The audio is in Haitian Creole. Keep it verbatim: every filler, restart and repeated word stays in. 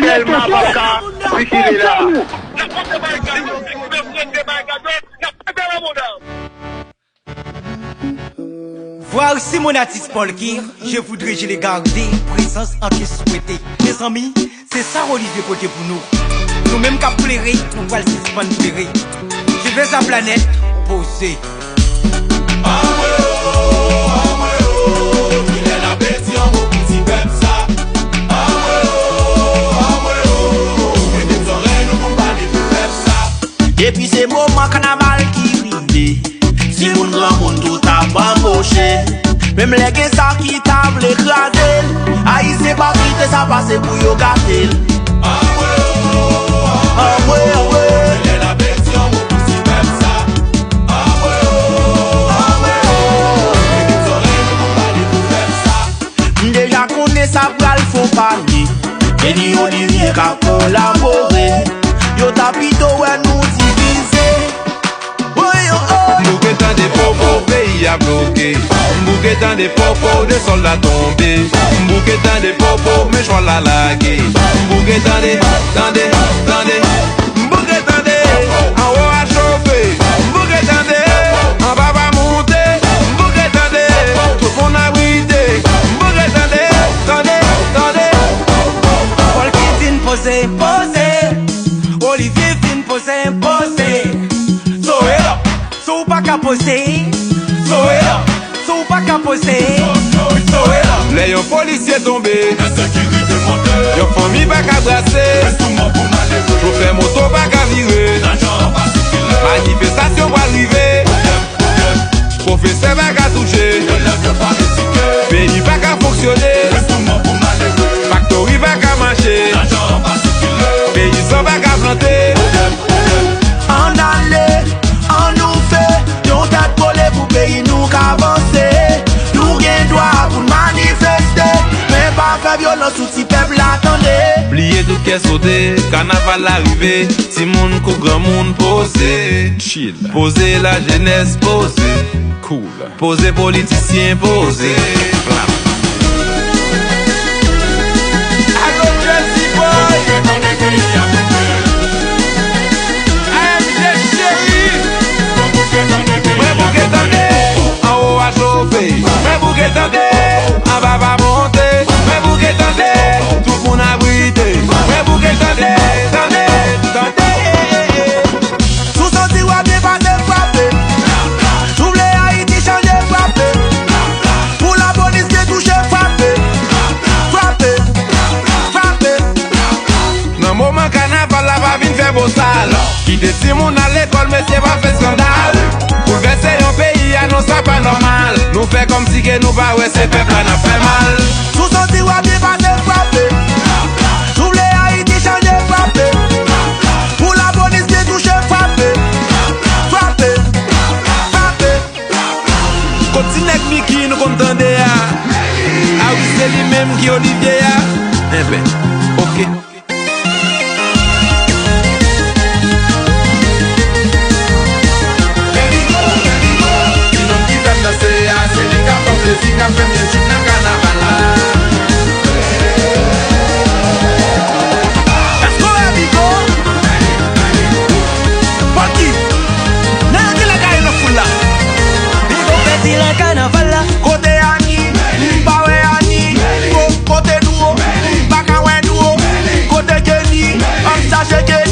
Tèlman baka, Ricky, li la. Voir si mon artiste Paul King, je voudrais je le garder, présence en te souhaiter. Mezanmi, se sa Olivier pote pou nou. Nou menm k ap plere, nou pral sispann plere. Sylvester Planète, poze. Anmwe o, anmwe o, kilè n ap di yon mo pou ti pèp sa? Anmwe o, anmwe o, mete zòrèy nou pou pale pou pèp sa. Depi se moman kanaval ki rive, timoun granmoun tout ap anboche. Menm lè gen sa ki ta vle kraze l, Ayisyen pa kite sa pase pou yo gate l. Anmwe, anmwe, anmwe. Lè n ap di yon mo pou ti pèp sa. Anmwe, anmwe, anmwe. Mete zòrèy nou pou pale pou pèp sa. M deja konnen sa pral fon pale. Kenny Olivier ka kolabore. Yo ta pito wè nou divize. Woy, oh, oh. M bouke tande popo, peyi a bloke. M bouke tande popo, de sòlda tonbe. M bouke tande popo, men chwal la lage. M bouke tande, tande, tande. M bouke tande, anwo a chofe. M bouke tande, anba va moute. M bouke tande, tout moun abrite. M bouke tande, tande, tande. Paul King fin poze, poze. Olivier fin poze, poze. Throw it up. Si w pa ka poze, throw it up. Si w pa ka poze, throw it up. Lè yon polisye tonbe, ensekirite monte, yon fanmi pa ka brase, enstriman pou malere, chofè moto pa ka vire, lajan an pa sikile, manifestasyon pral rive, pwofesè pa ka touche, elèv yo pa etike, peyi pa ka fonksyone, enstriman pou malere, faktori pa ka mache, lajan an pa sikile, peyizan pa ka plante. Ann ale, ann nou fè yon tèt kole pou peyi nou ka vanse. Nou gen dwa pou n manifeste, men pa fè vyolans sou ti pèp la, tande. Bliye tout kè sote, kanaval la rive. Timoun kou granmoun poze. Chill. Poze, lajenès poze. Cool. Poze, politisyen poze. Agro Jersey Boy. A M G cheri. Mwen bouke tande, anwo a chofe. Mwen bouke tande, anba va monte. Mwen bouke tande, tout moun abrite. Mwen bouke tande, tande, tande. Si w santi w ap byen pase, frape. Si w vle Ayiti chanje, frape. Pou lapolis te touche, frape. Frape. Frape. Nan moman kanaval la pa vin fè bosal. Kite timoun al lekòl, mesye, pa fè eskandal. Boulvèse yon peyi a, non, sa pa nòmal. Nou fè kòmsi ke nou pa wè se pèp la n ap fè mal. Si w santi w ap byen pase, frape. Si w vle Ayiti chanje, frape. Pou lapolis te touche, frape. Frape. Frape. Kot ti nèg Mickey nou konn tande a? A wi, se li menm ki Olivier a. Enben, oke. Ti nonm ki fè m danse a, se li k ap ban m plezi, k ap fè m byen jwenn nan kanaval la. Èske w wè Bigo? Pòki? Nèg ki lakay nan foul la. Bigo pèdi nan kanaval la. Kote Ani? M pa wè Ani. Ko-, kote Duo? M pa ka wè Duo. Kote Kenny? Ann chache Kenny.